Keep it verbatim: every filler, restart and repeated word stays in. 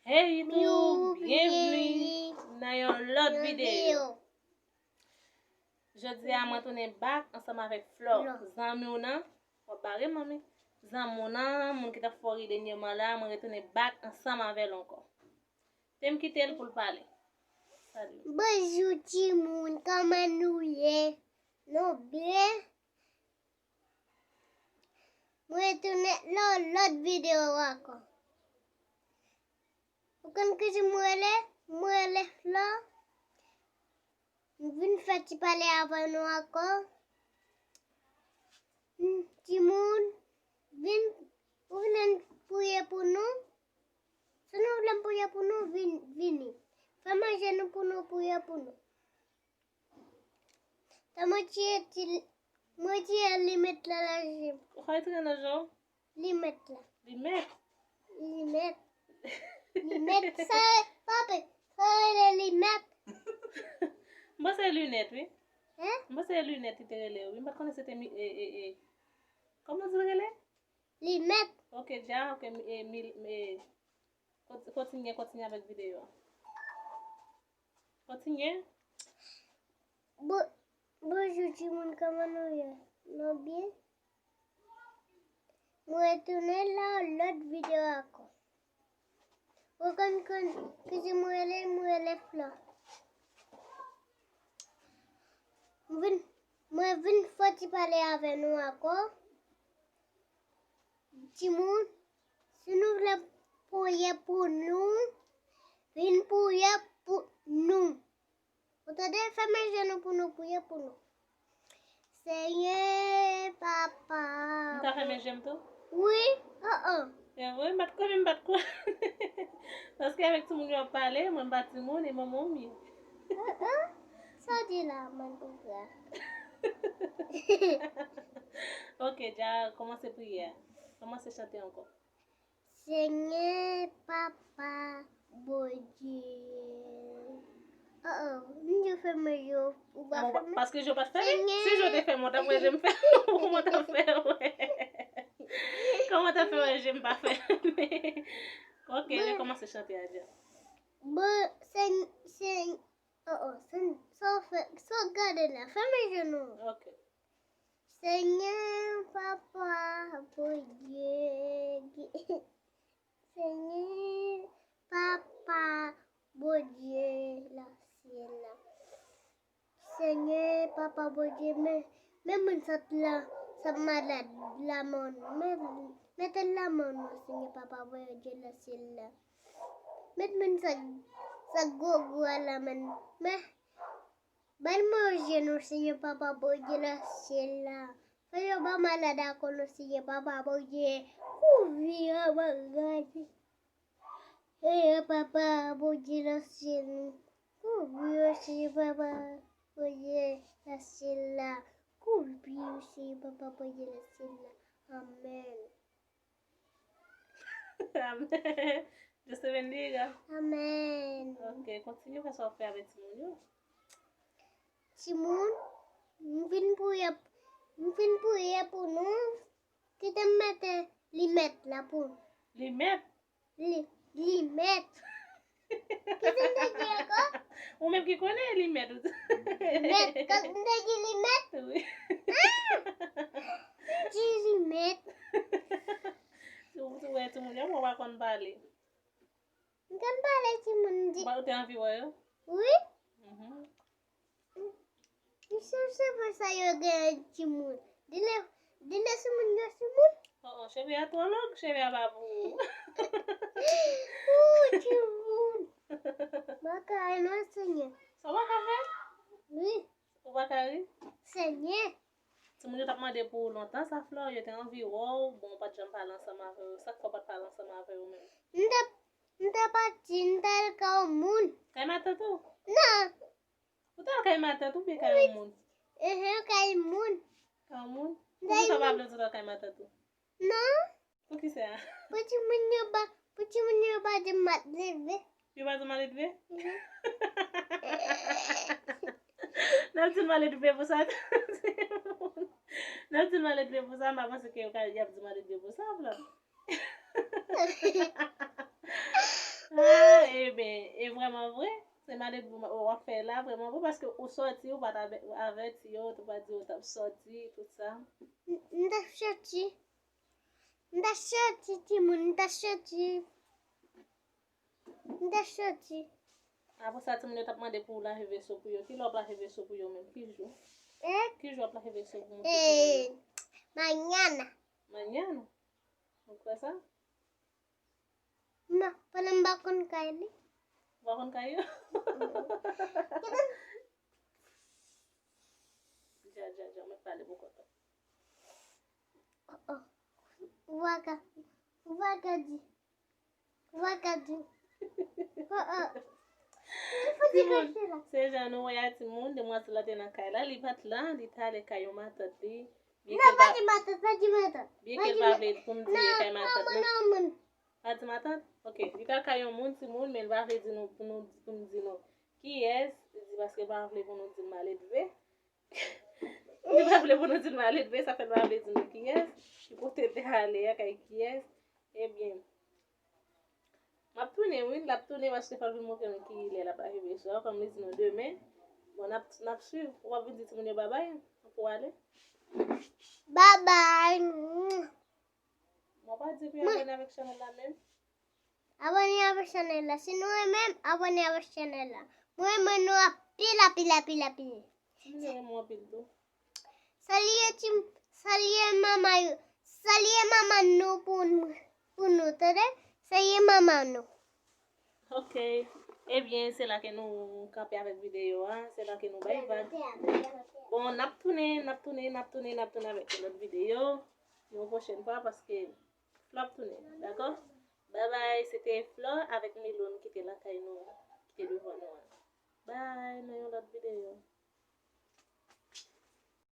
Hey YouTube, byenvni nan yon lòt videyo. Jodi a mwen tounen back ansanm avèk Flò. Zanmi w nan, w ap bare manmi. Zanmi w nan, moun ki t ap fè w ri dènyèman la, mwen retounen back ansanm avè l ankò. Te m kite l pou l pale. Salut. Bonjou timoun, kòman nou ye? Nou byen? Mwen retounen nan lòt videyo ankò. Ou konn kiyès mwen rele? Mwen rele Flò. M vin fè ti pale avè nou ankò. Hmm, timoun, vin, ou vle m priye pou nou? Si nou vle m priye pou nou, vin, vini. Fè manje nou pou nou priye pou nou. Tan mwen tiye ti, mwen tiye limèt la nan je m. Ou fè retire nan je w? Limèt la. Limèt? Limèt. Limèt. Sa, papi, sa rele limèt. M panse se linèt, wi. Hein? M panse se linèt li te rele, wi. M pa t konnen se te mi, e, e, e. Kòman di l rele? Limèt. Ok, dja, ok, mi, e, mi, e, kont-, kontinye, kontinye avèk videyo a. Kontinye. Bo-, bonjou timoun, kòman nou ye? Nou byen? Mwen retounen la lòt videyo ankò. Ou konn, konn kiyès mwen rele? Mwen rele Flò. Mwen vin, mwen vin fè ti pale avè nou ankò. Timoun, si nou vle priye pou nou, vin priye pou nou. Ou tande? Fèmen je nou pou nou priye pou nou. Senyè, papa. M ka fèmen je m tou? Wi. Oh, oh. E vre, m pa t konnen, m pa t konnen. Paske avèk timoun yo ap pale, mwen m pa timoun, e manman w m ye. Oh, oh. Sa w di la, mwen konprann. Ok, dja kòmanse priyè a. Kòmanse chante ankò. Senyè, papa, Bondye. Oh, oh, m di fèmen je w, ou pa fèmen? Paske je w pa t fèmen. Si je w te fèmen, w t ap wè je m fèmen. Kòman w t ap fè wè? Kòman w t ap fè wè je m pa fèmen? Ok, lè kòmanse chante a dja. Bon, sen-, sen-, oh, oh, sen-, sa w fè, sa w gade la, fèmen je nou. Ok. Senyè, papa, Bondye, Senyè, papa, Bondye, nan syèl la. Senyè, papa, Bondye, men, men moun sa t la, sa malad la, men, men, mete l nan men w, Senyè, papa, Bondye, nan syèl la. Met moun sa, sa gwo gwo a la, men, men, Ban manje nou, Senyè Papa Bondye nan syèl la. Fè yo ba malad a kò nou, Senyè Papa Bondye. Kouvri yo, bagay. Senyè Papa Bondye nan syèl la. Kouvri yo, Senyè Papa Bondye nan syèl la. Kouvri yo, Senyè Papa Bondye nan syèl la. Amèn. Amèn. Dios te bendiga. Amèn. Ok, kontinye fè sa w ap fè avèk timoun yo. Timoun, m fin priye, m fin priye pou nou. Kite m mete limèt la pou nou. Limèt? Li, limèt. Kisa m te di ankò? Ou menm ki konnen limèt ou. Mèt, kòm m te di limèt? Wi. Ah! M di limèt. Ou, ou wè timoun yo, mwen pa konn pale. M konn pale timoun di. Ou pa, ou te anvi wè yo? Wi. Mhm. Misye, se pou sa yo gen timoun. Di le, di le timoun yo timoun. Oh, oh, cheve a twò long, cheve a pa pou ou. Ou timoun. M pa ka non, Senyè. Sa w pa ka fè? Wi. Ou pa ka ri? Senyè. Timoun yo t ap mande pou ou lontan, sa, Flò, yo te anvi wè w, bon, ou pa t janm pale ansanm avè yo. Sa k fè w pa t pale ansanm avè yo menm? M te, m te pati, m te al kay yon moun. Kay matant ou? Non. Ou t al kay matant oubyen kay yon moun? Enhen, kay moun. Kay yon moun? Poukisa w pa vle di w t al kay matant ou? Non. Poukisa? Pou timoun yo pa, pou timoun yo pa di m mal leve. Yo pa di w mal leve? Mhm. N ap di l mal leve pou sa. N ap di l mal leve pou sa, m pa panse ke yo ka, y ap di mal leve pou sa, Flò. Vrèman vre, se malèt w ap fè la, vrèman vre, paske ou sòti, ou pa t avè- avèti yo, ou pa di yo t ap sòti, tout sa. M t ap sòti. M t ap sòti, timoun, m t ap sòti. M t ap sòti. Apre sa, timoun yo t ap mande pou w lave veso pou yo. Ki lè w ap lave veso pou yo menm? Ki jou? Eh? Ki jou w ap lave veso pou moun? Eh, mañana. Mañana? Ou kwè sa? Non, pandan m pa konn kay li. Ou pa konn kay yo? Dja, dja, dja, mwen pale pou kontan. Oh, oh. Ou pa ka, ou pa ka di. Ou pa ka di. Oh, oh. Fò di kache la. Se jan nou wè a timoun, demwazèl la te nan kay la, li pa t la, li t ale kay yon matant li. Non, pa di matant, pa di matant. Byen ke l pa vle pou m di li kay matant. Non, non. Pa di matant? Ok. Li t al kay yon moun, timoun, men l pa vle di nou, pou nou, pou m di nou kiyès. Li di paske l pa vle pou nou di l maledve. Li pa vle pou nou di l maledve, sa fè l pa vle di nou kiyès. Li pote l te ale a kay kiyès. Ebyen, m ap tounen, wi, l ap tounen paske fò l vin montre nou ki lè l ap lave veso a, kòm li di nou demen. Bon, n ap, n ap swiv. Ou ap vin di timoun yo babay pou w ale? Babay. Mwen pa di pou yo abòne avèk chanèl la menm. Abòne avèk chanèl la. Si nou renmen m, abòne avèk chanèl la. Mwen renmen nou anpil, anpil, anpil, anpil. Mwen renmen w anpil tou. Salye ti, salye manman yo. Salye manman nou pou nou, pou nou, tande? Salye manman nou. Ok. Ebyen, se la ke nou kanpe avèk videyo a. Se la ke nou bay vag. Bon, n ap tounen, n ap tounen, n ap tounen, n ap tounen avèk yon lòt videyo. Yon pwochèn fwa, paske Flò ap tounen, dakò? Babay, se te Flò avèk Miloun ki te lakay nou, ki te devan nou an. Bay, nan yon lòt videyo.